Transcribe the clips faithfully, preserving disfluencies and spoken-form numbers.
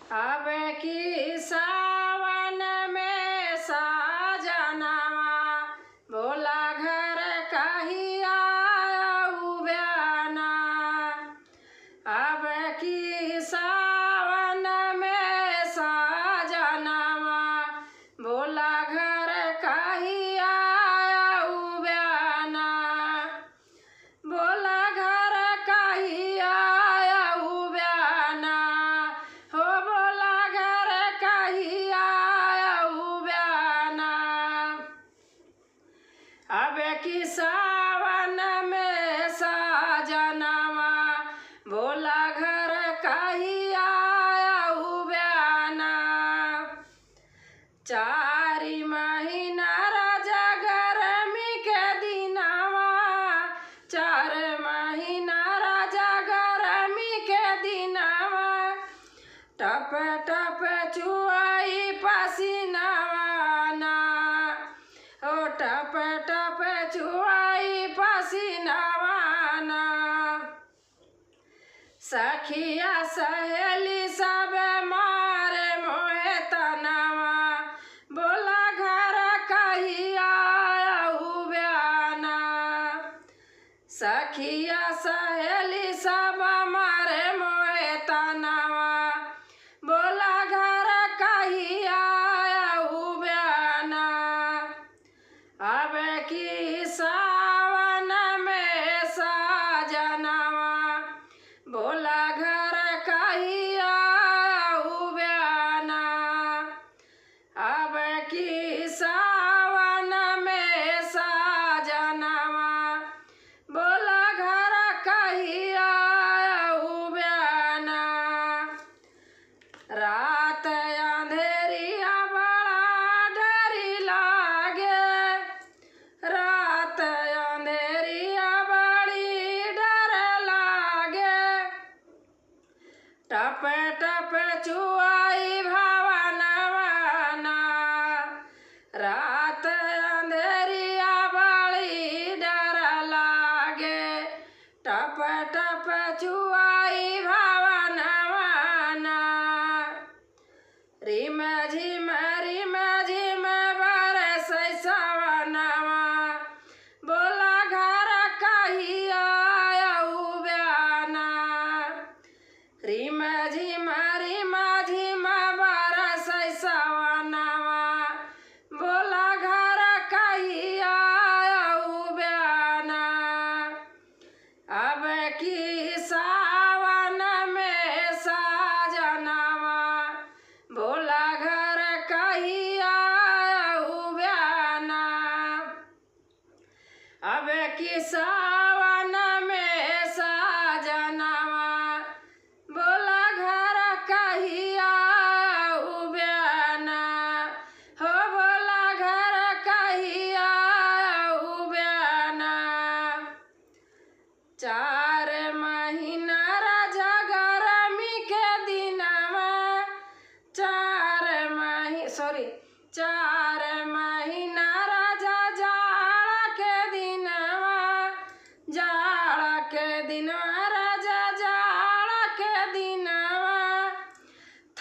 अब की सावन में साजनवा, बोला घर कहिया अउबे ना। अब की सावन में साजनवा, बोला घर कहिया अउबे ना। बोला घर कहिया अउबे ना, हो बोला घर कहिया अउबे ना। अब की सावन में साजनवा, बोला घर कहिया अउबे ना। चारि महीना राजा गरमी के दिनवा, चार महीना राजा गरमी के दिनवा, टप टप चुआई पसीनवा ना, ओ टप टप चुआई पसीनवा ना। सखिया सहेली सब मारे मोहे तनवा, बोला घर कहिया अउबे ना। सखिया सहेली सब मारे मोहे तनवा, बोला घर कहिया अउबे ना। अब की सावन में साजनवा, बोला घर कहिया अउबे ना। अब की सावन में साजनवा, बोला घर कहिया अउबे ना। रात अंधेरिया बड़ा डरी लागे, रात अंधेरिया बड़ी डर लागे। टप टप चुआई भवनवा ना, रात अंधेरिया बड़ी डर लागे। टप टप चुआई भवनवा ना। रिम झिम रिम झिम बरसै सवनवा, बोला घर कहिया अउबे ना। रिम झिम रिम झिम बरसै सवनवा, बोला घर कहिया अउबे ना। अब की सावन में साजनवा, बोला घर कहिया अउबे ना। अब की सावन में साजनवा, बोला घर कहिया अउबे ना। हो बोला घर कहिया अउबे ना। चार महीना राजा गरमी के दिनवा, चार मही-, sorry, चार महीना राजा जाड़ा के दिनवा, जाड़ा के दिनवा राजा जाड़ा के दिनवा,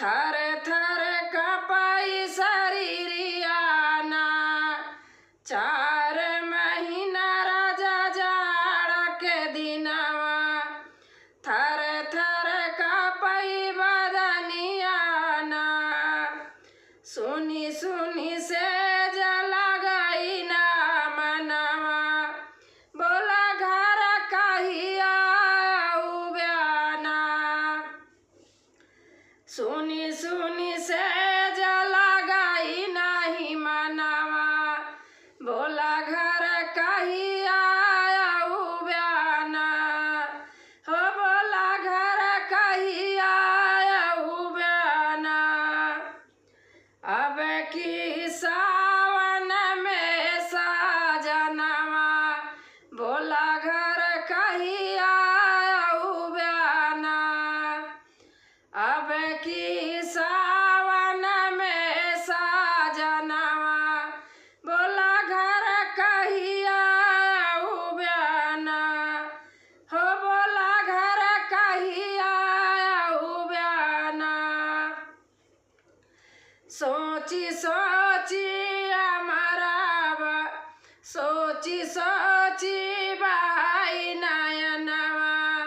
थर थर कांपै सरीरिया ना। चार महीना राजा जाड़ा के दिनवा, थर थर कांपै बदनिया ना। सुनी सुनी सेज लागै ना मनवा, बोला घर कहिया अउबे ना। सुनी सुनी सेज लागै नाहीं मनवा, बोला घर कहिया अउबे ना। हो बोला घर कहिया अउबे ना। अब की सावन में साजनवा, बोला घर कहिया अउबे ना। अब की सावन में साजनवा, बोला घर कहिया अउबे ना। हो बोला घर कहिया अउबे ना। सोची सोची हमारा बा, सोची सोची बहाई नयनवा,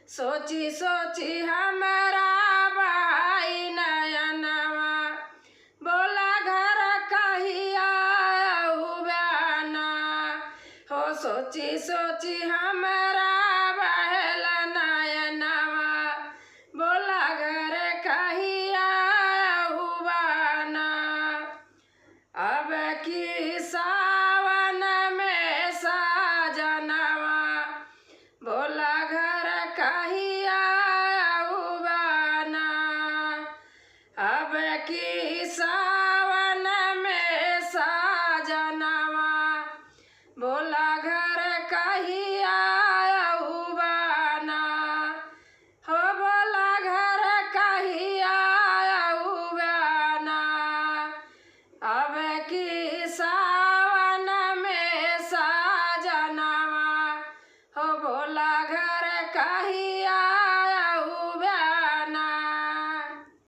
सोची सोची हम